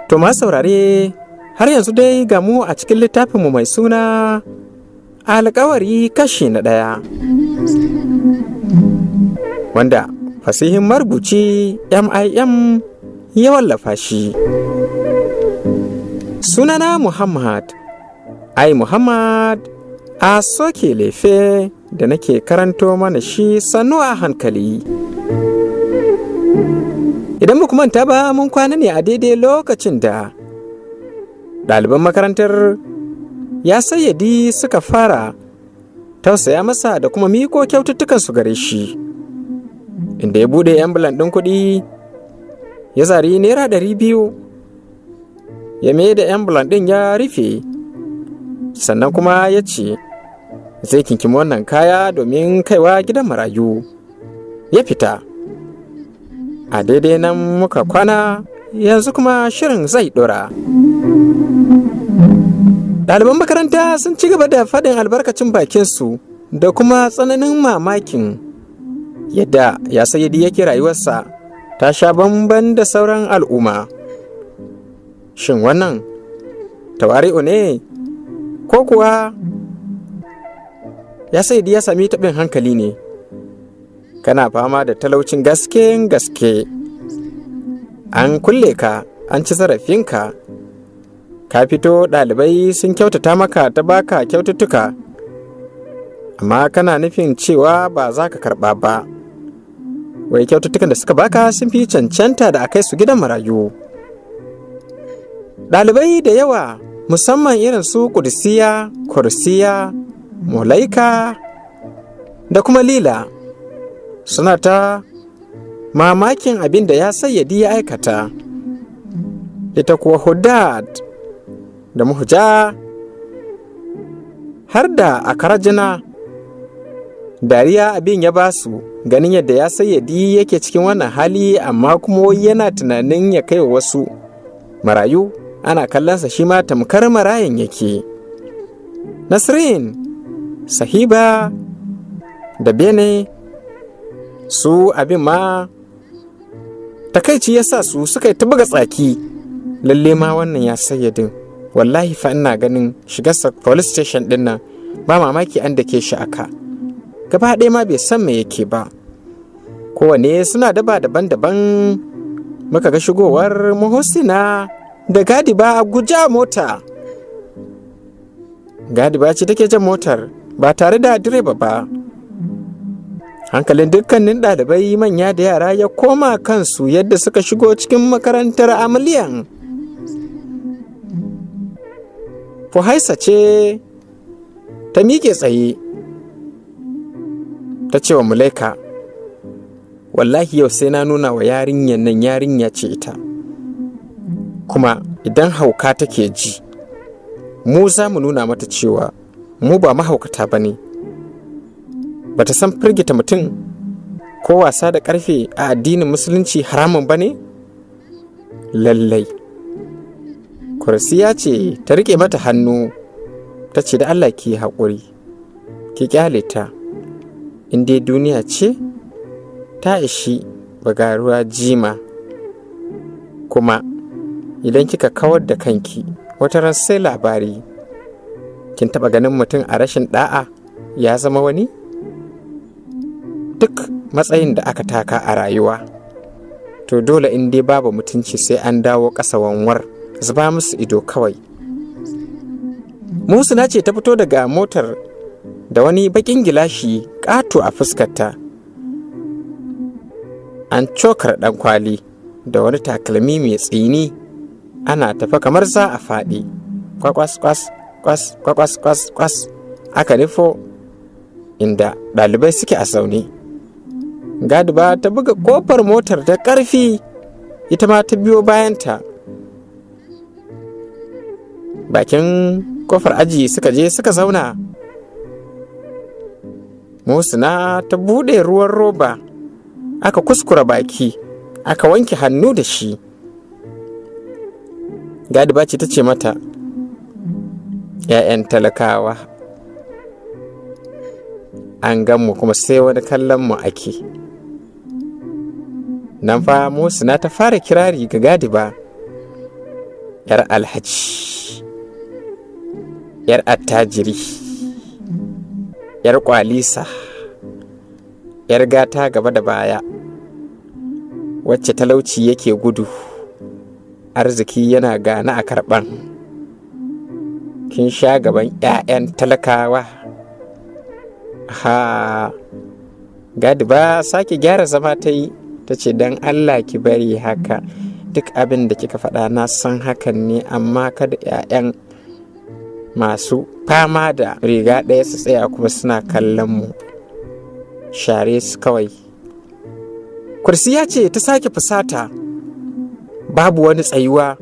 To ma saurare, har yanzu dai ga mu a cikin littafinmu mai suna Alkawari kashi na ɗaya. Wanda fasihin marubuci MIM ya wallafa shi. Sunana Muhammad, ai Muhammad a soke lefe da nake karanto mana shi sannu a hankali. Idan ba manta ba, mun kwana ne a daidai lokacin da ɗaliban makarantar ya sayyadi suka fara tausaya masa da kuma miko kyaututtukansu gare shi, inda ya buɗe ambulan ɗin kuɗi ya zari ₦200, ya mai da ambulan ɗin ya rufe, sannan kuma ya ce zai kinkimi wannan kaya domin kaiwa gidan marayu. Ya fita. A daidai nan muka kwana, yanzu kuma shirin zai ɗora. Ɗaliban makaranta sun ci gaba da faɗin albarkacin bakinsu da kuma tsananin mamakin yadda ya sayyadi yake rayuwarsa ta sha bamban da sauran al'umma. Shin wannan tawari'u ne ko kuwa ya sayyadi ya sami taɓin hankali ne? Kana fama da talaucin gaske gaske, an kulle ka, an ci zarafinka, ka fito, ɗalibai sun kyautata maka ta baka kyaututtuka, amma kana nufin cewa ba za ka karɓa ba? Wai kyaututtukan da suka baka sun fi cancanta da a kai su gidan marayu. Ɗalibai da yawa, musamman irin su Kudisiya, Kursiya, Mulaika da kuma Lila, suna ta mamakin abin da ya sayyadi ya aikata. Ita kuwa Hudad da Muhja har da Akarajina, dariya abin ya basu, ganin yadda ya sayyadi yake cikin wannan hali, amma kuma yana tunanin ya kai wasu marayu, ana kallonsa shi ma tamkar marayan yake. Nasrin, Sahiba da Bene su abin ma takaici ya sa su suka yi ta buga tsaki. Lalle ma wannan ya sayyadin, wallahi fa ina ganin shigarsa police station din nan ba mamaki an dake shi aka gaba ɗaya ma bai san me yake ba. Kowane suna daba daban-daban. Muka ga shigowar Muhusina da Gadiba a guja mota. Gadiba ce take jan motar ba tare da direba ba. Hankalin dukkanin ɗalibai, manya da yara, ya koma kansu yadda suka shigo cikin makarantar amaliyan. Fuhaisa ce ta miƙe tsaye ta ce wa Mulaika, "Wallahi yau sai na nuna wa yarinyar nan yarinya ce ita, kuma idan hauka take ji, mu za mu nuna mata cewa mu ba mahaukata ba ne. Ba ta san firgita mutum ko wasa da ƙarfe a addinin Musulunci haramun ba ne?" Lallai Kursiya ce ta riƙe mata hannu ta ce, "Da Allah ki haƙuri, ki ƙyale ta. In dai duniya ce, ta ishi bagaruwa jima. Kuma idan kika kawar da kanki, wata ran sai labari. Kin taɓa ganin mutum a rashin ɗa'a ya zama wani? Duk matsayin da aka taka a rayuwa, to dole in dai babu mutunci sai an dawo ƙasa wanwar. Zuba musu ido kawai." Musuna ce ta fito daga motar da wani baƙin gilashi ƙato a fuskarta, an cokar ɗan kwali da wani takalmi mai tsini, ana tafa kamar za a faɗi, kwakwas kwas kwas kwakwas kwas kwas, aka nufo inda ɗalibai suke a zaune. Gadiba ta buga ƙofar motar da ƙarfi, ita ma ta biyo bayanta. Bakin ƙofar aji suka je suka zauna. Musuna ta buɗe ruwan roba, aka kuskura baki, aka wanke hannu da shi. Gadiba ce ta ce mata, "'Ya'yan talakawa, an gan mu kuma sai wani kallon mu ake." Nan fa Musuna ta fara kirari ga Gadiba. 'Yar alhaji, 'yar attajiri, 'yar kwalisa, 'yar gata gaba da baya, wacce talauci yake gudu, arziki yana gane a karɓan. Kin sha gaban 'ya'yan talakawa. Ha, Gadi ba sake gyara zama ta yi, ta ce, "Don Allah ki bari haka. Duk abin da kika faɗa na san hakan ne, amma kada 'ya'yan masu fama da riga ɗaya su tsaya kuma suna kallon mu. Share su kawai." Kursiya ce ta sake fusata, babu wani tsayuwa,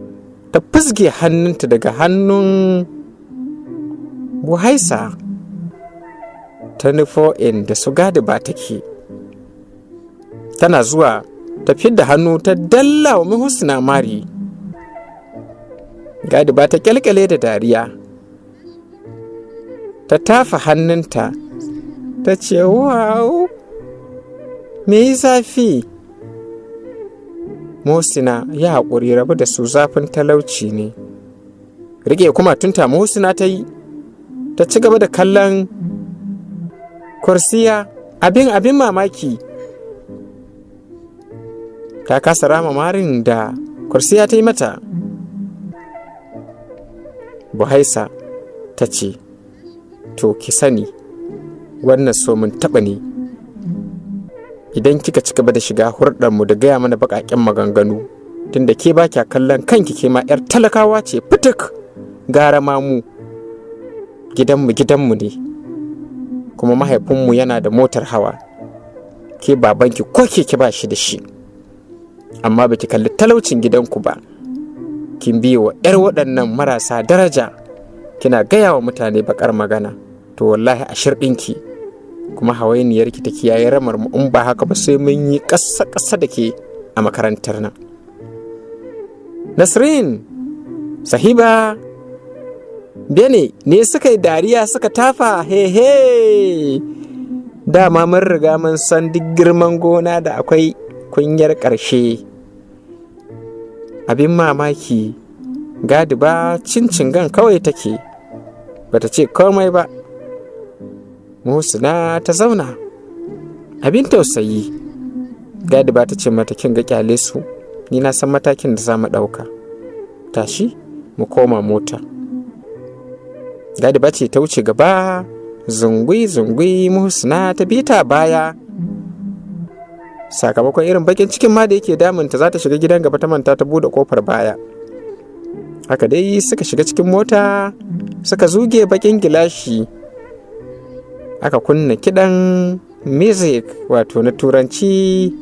ta fizge hannunta daga hannun Buhaisa, ta nufo inda su Gadi ba take. Tana zuwa ta fidda hannu ta dalla wa Muhsina mari. Gadi ba ta kyalkyale da dariya, ta tafa hannunta, ta ce, "Wow, me yi zafi?" Muhsina, ya haƙuri, rabu da su, zafin talauci ne. Rike kuma tunta Muhsina ta yi, ta ci gaba da kallon Kursiya. Abin mamaki, ta kasa rama marin da Kursiya ta yi mata. Buhaisa ta ce, "To ki sani, wannan so mun taɓa ne. Idan kika ci gaba da shiga hurɗarmu da gaya mana baƙaƙen maganganu, tunda ke ba kya kallon kanki, ke ma 'yar talakawa ce fitik, gara ma mu. Gidanmu gidanmu ne, kuma mahaifinmu yana da motar hawa. Ke babanki ko keke ba shi da shi, amma baki kalli talaucin gidanku ba, kin biye wa 'yar waɗannan marasa daraja, kina gaya wa mutane bakar magana. To wallahi a shirɗinki, kuma hawainiyarki ta kiyaye ramar mu, in ba haka ba sai mun yi ƙasa-ƙasa da ke a makarantar nan." Nasrin, Sahiba, Bene ne suka yi dariya, suka tafa, "He he, dama mun riga mun san duk girman gona da akwai kunyar ƙarshe." Abin mamaki, Gadi ba cin cingan kawai take, bata ce komai ba. Musuna ta zauna abin tausayi. Gadi ba ta ce mata, "Kin ga, kyale su, ni na san matakin da za mu ɗauka. Tashi mu koma mota." Gadi ba ce ta wuce gaba zungui zungui, Muhsina ta bi ta baya. Sakamakon irin bakin cikin ma da yake damunta, za ta shiga gidan gaba ta manta ta bude kofar baya. Haka dai suka shiga cikin mota, suka zuge bakin gilashi, aka kunna kidan music, wato na Turanci,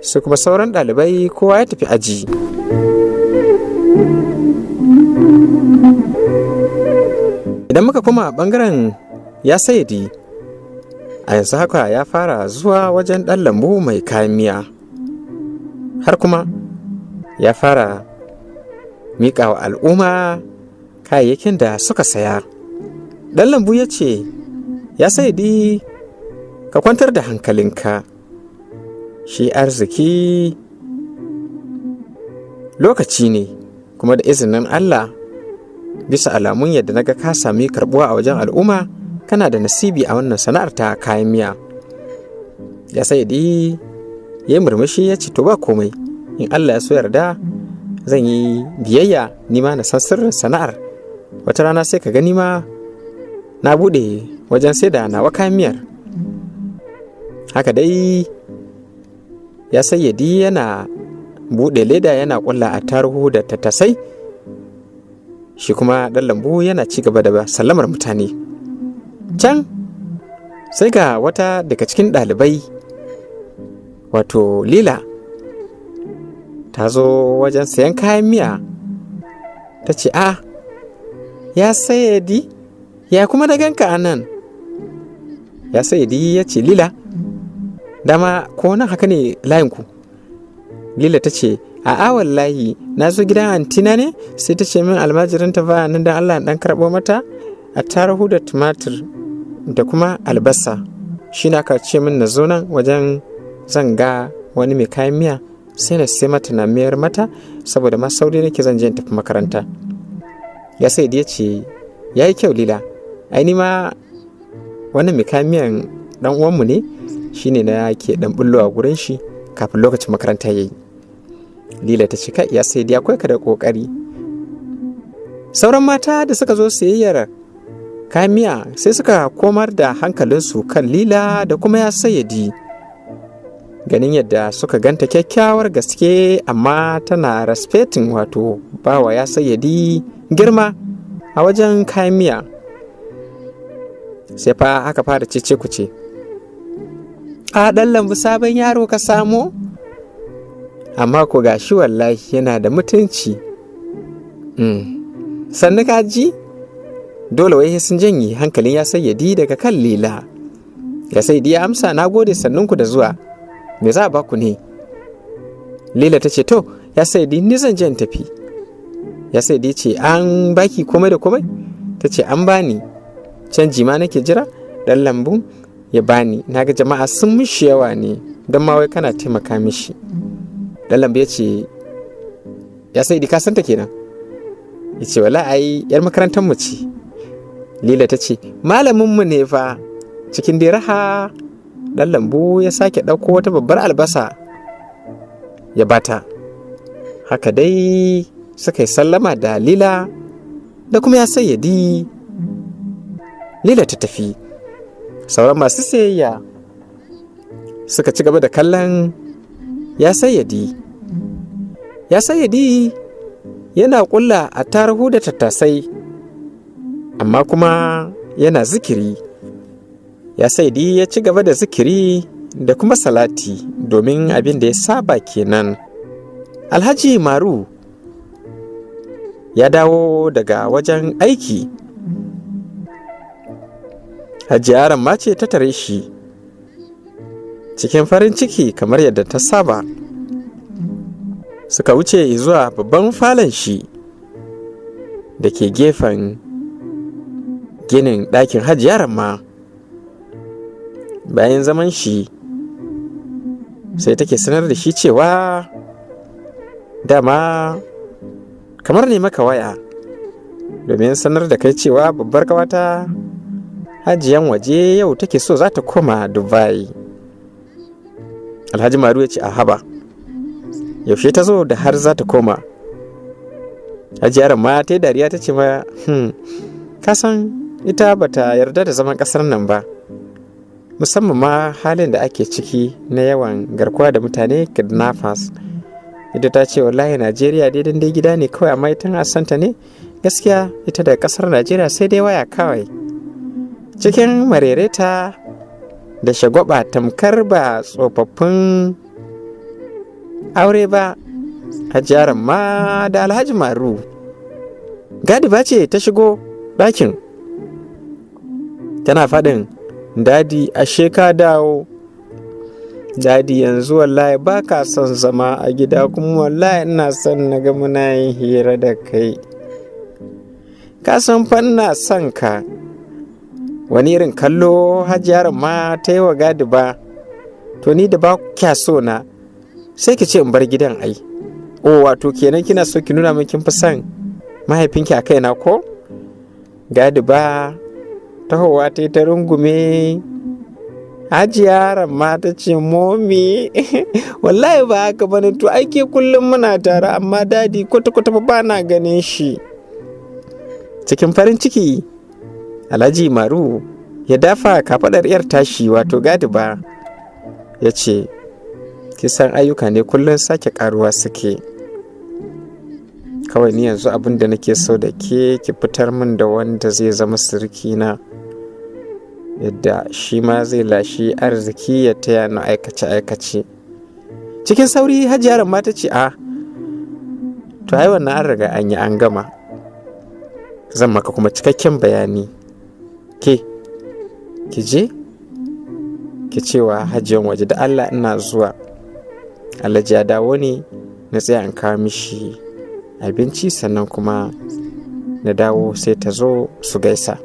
su kuma sauran ɗalibai kowa ya tafi aji. Idan muka kuma bangaren ya Sayidi, a yanzu haka ya fara zuwa wajen ɗan lambu mai kayan miya, har kuma ya fara miƙa wa al'umma kayayyakin da suka saya. Ɗan lambu ya ce, "Ya Sayidi, ka kwantar da hankalinka, shi arziki lokaci ne, kuma da izinin Allah, bisa alamun yadda naga ka sami karbuwa a wajen al'umma, kana da nasibi a wannan sana'ar ta kayan miya." Ya Sayidi ya yi murmushi, ya ce, "To ba komai, in Allah ya so yarda zan yi biyayya, ni ma na san sirrin sana'ar. Wata rana sai ka gani ma na buɗe wajen sai da nawa kayan miyar." Haka dai ya Sayyadi yana buɗe leda yana ƙulla attaruhu da tattasai, shi kuma ɗan lambu yana ci gaba da sallamar mutane. Can sai ga wata daga cikin ɗalibai, wato Lila, ta zo wajen sayan kayan miya. Ta ce, "A, ya Sayyadi, ya kuma na ganka a nan?" Ya Sayyadi ya ce, "Lila, dama ko nan haka ne layinku?" Lila ta ce, "A'a wallahi, na zo gidan antina ne, sai ta ce min almajirinta ba nan, da Allah dan karɓo mata attaruhu da tumatir da kuma albasa. Shi na aka ce min na zo nan wajen, zan ga wani mai kayan miya." Sai na sai mata na mayar mata, saboda ma sauri nake zan je in tafi makaranta. Ya sai ya ce, ya yi kyau Lila, ai ni ma wannan mai kayan miyan dan uwanmu ne, shine na ke dan bullowa gurin shi kafin lokacin makaranta yayi. Lila ta ce, kai ya sai dai akwai ka da kokari. Sauran mata da suka zo sayayyar kayan miya sai suka komar da hankalinsu kan Lila da kuma ya sayyadi. Ganin yadda suka ganta kyakkyawar gaske, amma tana respecting, wato bawa ya sayyadi girma a wajen kayan miya. Sai fa aka fara cece kuce. A ɗan lambu sabon yaro ka samo? Amma ko gashi wallahi yana da mutunci. Sannu ka ji? Dole wai sun janye hankalin ya sayyadi daga kan Lila. Ya sayyadi ya amsa, na gode, sannunku da zuwa. Me za a baku ne? Lila ta ce, to ya sayyadi, ni zan je in tafi. Ya sayyadi ce, an baki komai da komai? Ta ce, an bani. Canji ma nake jira ɗan lambu ya bani, naga jama'a sun mishi yawa ne, don ma wai kana taimaka mishi. Ɗan lambu ya ce, ya sayyadi, ka santa kenan? Ya ce, wala ai yar makarantar mu ce. Lila ta ce, malamin mu ne fa. Cikin dai raha ɗan lambu ya sake ɗauko wata babbar albasa ya bata. Haka dai suka yi sallama da Lila da kuma ya sayyadi. Lila ta tafi. Sauran masu sayayya suka ci gaba da kallon ya sayyadi. Ya sayyadi yana ƙulla a tarihu da tattasai, amma kuma yana zikiri. Ya sayyadi ya ci gaba da zikiri da kuma salati, domin abin da ya saba kenan. Alhaji Maru ya dawo daga wajen aiki. Hajiya ma ce ta tare shi cikin farin ciki kamar yadda ta saba. Suka wuce zuwa babban falon shi da ke gefen ginin ɗakin Hajiya ma. Bayan zaman shi sai take sanar da shi cewa dama kamar ne maka waya domin sanar da kai cewa babbar kawata Hajiyan waje yau take so za ta koma Dubai. Alhaji Maru ya ce, a haba, yaushe ta zo da har za ta koma? Hajiyar ma ta yi dariya ta ce ma, ka san ita bata yarda da zaman kasar nan ba, musamman ma halin da ake ciki na yawan garkuwa da mutane, kidnappers. Ita ta ce wallahi Najeriya dai dai gida ne kawai, amma ita santa ne gaskiya, ita da kasar Najeriya sai dai waya kawai. Cikin marereta da shagwaba tamkar ba tsofaffin aure ba, Hajiyar ma da Alhaji Maru. Gadiba ce ta shigo ɗakin tana faɗin, Daddy, ashe ka dawo. Daddy, yanzu wallahi ba ka son zama a gida, kuma wallahi ina son na ga muna yin hira da kai. Ka san fa ina son ka. Wani irin kallo Hajiyar ma ta yi wa Gadiba. To ni da ba kya so na, sai ki ce in bar gidan ai. O, wato kenan kina so ki nuna min kin fi son mahaifinki a kaina ko? Gadiba tahowa ta yi ta rungume Hajiya ma, ta ce, Mommy, wallahi ba haka bane. To aike kullum muna tare, amma Daddy kwata-kwata ba na ganin shi. Cikin farin ciki Alhaji Maru ya dafa kafaɗar yar tashi, wato Gadiba, ya ce, kisan ayyuka ne kullum sake karuwa suke. Kawai ni yanzu abin da nake so da ke, ki fitar min da wanda zai zama sirikina, yadda shi ma zai lashi arziki ya taya na aikace-aikace. Cikin sauri Hajiyar ma ta ce, a to ai wannan an riga an yi an gama, zan maka kuma cikakken bayani. Ke ki je ki cewa Hajiyan waje da Allah ina zuwa, Alhaji ya dawo ne, na tsaya in kawo mishi abinci, sannan kuma na dawo sai ta zo su gaisa.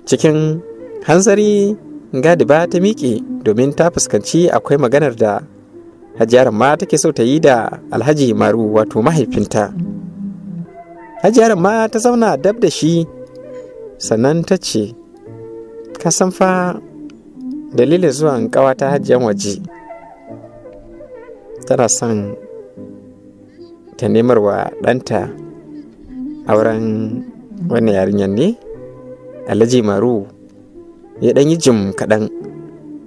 Cikin hanzari Gadiba ta miƙe domin ta fuskanci akwai maganar da Hajiyar ma take so ta yi da Alhaji Maru, wato mahaifinta. Hajiyar ma ta zauna dab da shi, sannan ta ce, "Ka san fa dalilin zuwan ƙawata Hajiyan waje, tana son ta nemar wa ɗanta auren wannan yarinyar ne." Alhaji Maru ya ɗan yi jim kaɗan,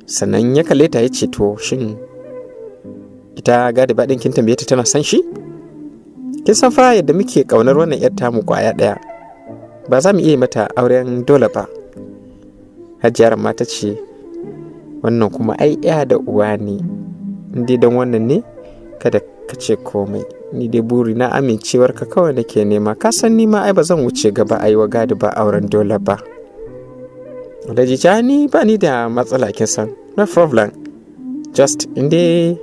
sannan ya kalle ta ya ce, "To, shin ita gadi baɗin kin tambaye ta tana son shi? Kin san fa yadda muke ƙaunar wannan 'yar tamu ƙwaya ɗaya, ba za mu iya mata auren dole ba." Hajiyar ma ta ce, "Wannan kuma ai ya da uwa ne, in dai don wannan ne kada ka ce komai. Ni dai buri na amincewar ka kawai nake nema. Ka san ni ma ai ba zan wuce gaba ai wa gadi ba auren dole ba." Alhaji ni ba ni da matsala, kin san, no problem, just in dai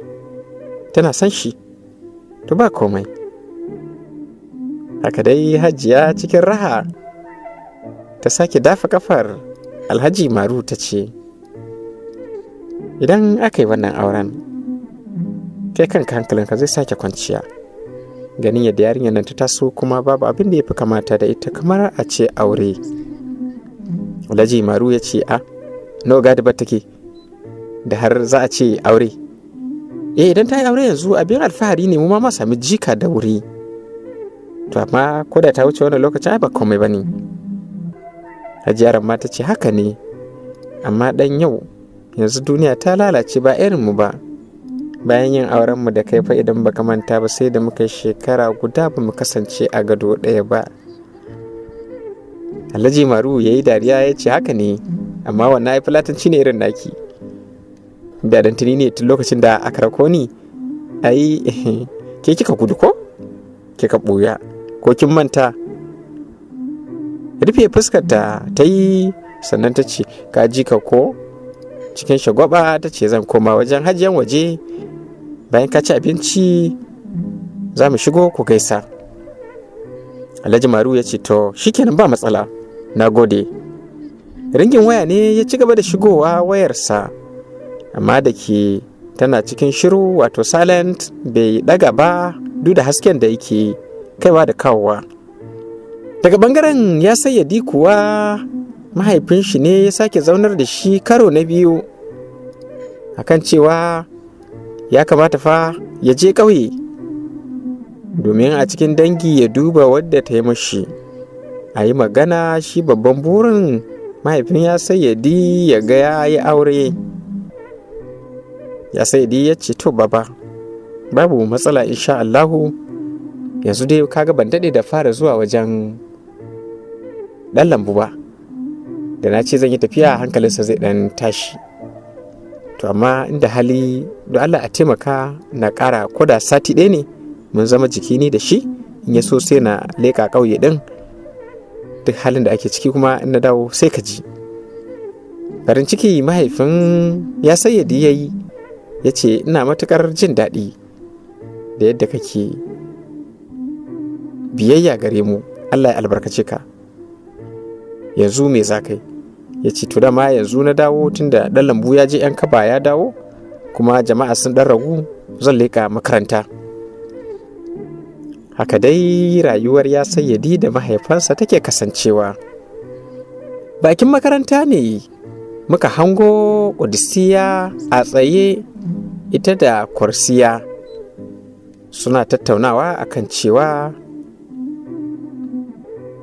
tana son shi to ba komai." Haka dai Hajiya cikin raha ta sake dafa kafar Alhaji Maru ta ce, "Idan aka yi wannan auren, kai kanka hankalinka zai sake kwanciya ganin yadda yarinyar nan ta taso, kuma babu abin da ya fi kamata da ita kamar a ce aure." Alhaji Maru ya ce, "A nawa gadi ba take da har za a ce aure? Eh, idan ta yi aure yanzu abin alfahari ne, mu ma sami jika da wuri. To amma ko da ta wuce wannan lokacin ai ba komai ba ne." Hajiya ma ta ce, "Haka ne, amma dan yau yanzu duniya ta lalace, ba irin mu ba. Bayan yin auren mu da kai fa, idan baka manta ba, sai da muka shekara guda ba mu kasance a gado ɗaya ba." Alhaji Maru ya yi dariya ya ce, "Haka ne, amma wannan ai fulatanci ne irin naki. Da dantani ne tun lokacin da aka rako ni, ai ke kika gudu ko kika ɓuya, ko kin manta?" Rufe fuskarta ta yi, sannan ta ce, "Ka ji ka ko?" Cikin shagwaba ta ce, "Zan koma wajen Hajiyan waje, bayan ka ci abinci za mu shigo ku gaisa." Alhaji Maru ya ce, "To shikenan, ba matsala, na gode." Ringin waya ne ya ci gaba da shigowa wayarsa, amma da ke tana cikin shiru, wato silent, bai daga ba duk da hasken da yake kaiwa da kawowa. Daga bangaren ya sayyadi kuwa, mahaifin shi ne ya sake zaunar da shi karo na biyu akan cewa ya kamata fa ya je ƙauye domin a cikin dangi ya duba wadda ta yi mashi, a yi magana. Shi babban burin mahaifin ya sayyadi ya ga ya yi aure. Ya sayyadi ya ce, "To baba, babu matsala insha Allahu. Yanzu dai kaga ban daɗe da fara zuwa wajen ɗan lambu ba, da na ce zan yi tafiya hankalinsa zai ɗan tashi. To amma inda hali, don Allah a taimaka na ƙara koda sati ɗaya ne, mun zama jiki ni da shi. In ya so sai na leƙa ƙauye ɗin, duk halin da ake ciki kuma in na dawo sai ka ji." Farin ciki mahaifin ya sayyadi ya yi, ya ce, "Ina matuƙar jin daɗi da yadda kake biyayya gare mu, Allah ya albarkace ka. Yanzu me za ka yi?" Ya ce, "To dama yanzu na dawo, tunda ɗan lambu ya je 'yan kaba ya dawo, kuma jama'a sun ɗan ragu, zan leƙa makaranta." Haka dai rayuwar ya sayyadi da mahaifansa take kasancewa. Bakin makaranta ne muka hango Ƙudisiya a tsaye ita da Kursiya suna tattaunawa akan cewa,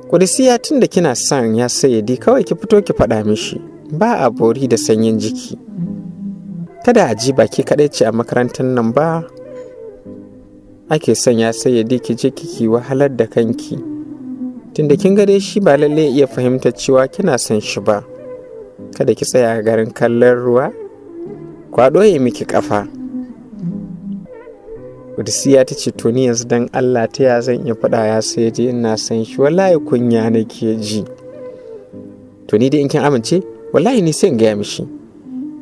"Ƙudisiya, tun da kina son ya sayyadi, kawai ki fito ki faɗa mishi, ba a bori da sanyin jiki. Kada a ji baki kaɗai ce a makarantar nan ba ake son ya sayyadi, ki je kiki wahalar da kanki, tunda kin ga dai shi ba lalle iya fahimtar cewa kina son shi ba. Kada ki tsaya garin kallon ruwa kwaɗo ya miki ƙafa." Kudisiya ta ce, "To ni yanzu dan Allah ta ya zan iya faɗa ya sayyadi ina son shi? Wallahi kunya nake ji." "To ni dai in kin amince, wallahi ni sai in gaya mishi."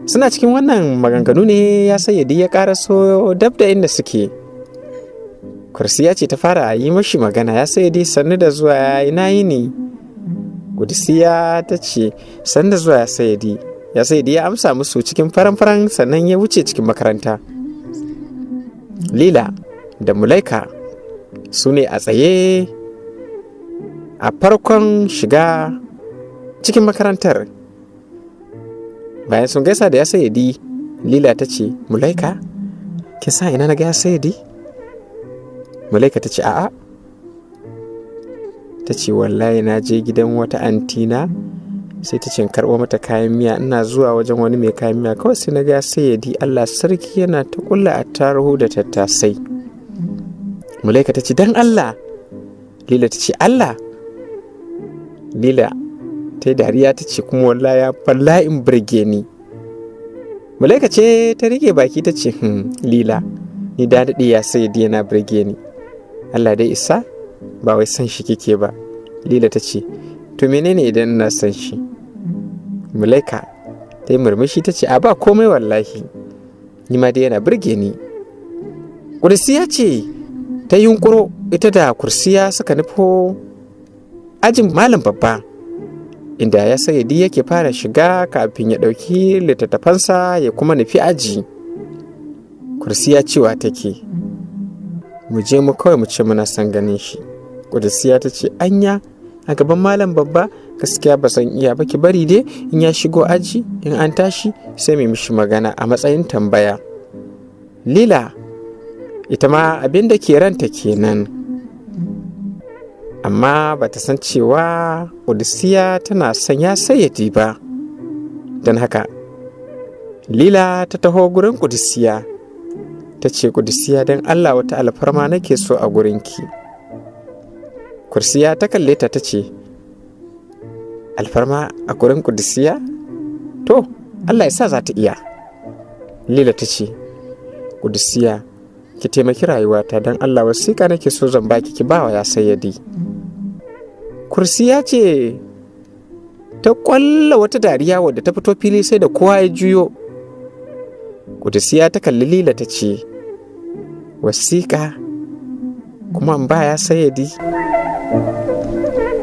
Suna cikin wannan maganganu ne ya sayyadi ya ƙaraso dab da inda suke. Kursiya ce ta fara yi mashi magana, "Ya sayyadi, sannu da zuwa, ya ina yini?" Kudisiya ta ce, "Sannu da zuwa, ya sayyadi." Ya sayyadi ya amsa musu cikin faran-faran, sannan ya wuce cikin makaranta. Lila da Mulaika su ne a tsaye a farkon shiga cikin makarantar. Bayan sun gaisa da ya Sayyadi, Lila ta ce, "Mulaika, kin sa ina na ga ya Sayyadi?" Mulaika ta ce, "A'a." Ta ce, "Wallahi na je gidan wata antina, sai ta ce in karɓo mata kayan miya. Ina zuwa wajen wani mai kayan miya kawai sai na ga Sayyadi, Allah sarki, yana ta kulla attaruhu da tattasai." Mulaika ta ce, "Dan Allah?" Lila ta ce, "Allah." Lila ta yi dariya ta ce, "Kuma wallahi ya bala'in burge ni." Mulaika ce ta rike baki ta ce, Lila, ni da daɗe ya Sayyadi yana burge ni. Allah dai isa ba wai son shi kike ba." Lila ta ce, "To menene idan ina son shi?" Mulaika ta yi murmushi ta ce, "A ba komai wallahi, ni ma dai yana burge ni." Kursiya ce ta yunkuro, ita da Kursiya suka nufo ajin malam babba, inda ya Sayyadi yake fara shiga kafin ya ɗauki littattafansa ya kuma nufi aji. Kursiya cewa take, "Mu je mu kawai mu ce muna son ganin shi." Kursiya ta ce, "Anya a gaban malam babba? Gaskiya ba san iya ba, ki bari dai in ya shigo aji, in an tashi sai mai mishi magana a matsayin tambaya." Lila ita ma abin da ke ranta kenan, amma ba ta san cewa Udisiya tana son ya Sayyadi ba. Don haka Lila ta taho gurin Kudisiya ta ce, "Kudisiya, don Allah wata alfarma nake so a gurinki." Kursiya ta kalle ta ta ce, "Alfarma a gurin Kudisiya? To, Allah ya sa za ta iya." Lila ta ce, "Kudisiya, ki taimaki rayuwata don Allah. Wasiƙa nake so zan baki ki bawa ya Sayyadi." Kursiya ce ta ƙwalla wata dariya wadda ta fito fili sai da kowa ya juyo. Kudisiya ta kalli Lila ta ce, "Wasiƙa kuma in ba ya Sayyadi?"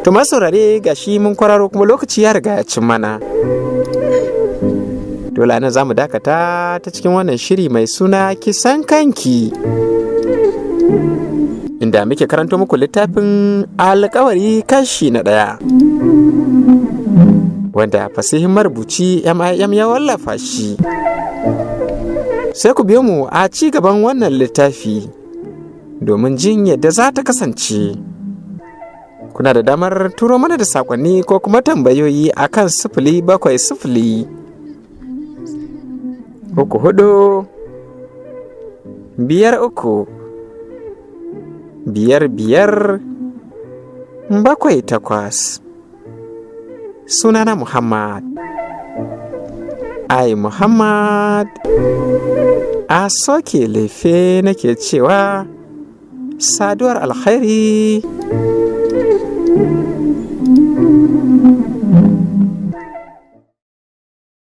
To ma saurare, ga shi mun kwararo kuma lokaci ya riga ya cin mana. Dole nan za mu dakata ta cikin wannan shiri mai suna Kisan Kanki, inda muke karanto muku littafin Alkawari kashi na ɗaya, wanda fasihin marubuci MIM ya wallafa shi. Sai ku biyo mu a ci gaban wannan littafi domin jin yadda za ta kasance. Kuna da damar turo mana da saƙonni ko kuma tambayoyi a kan 07034535578. Sunana Muhammad Ai Muhammad a soke lefe nake cewa saduwar alkhairi.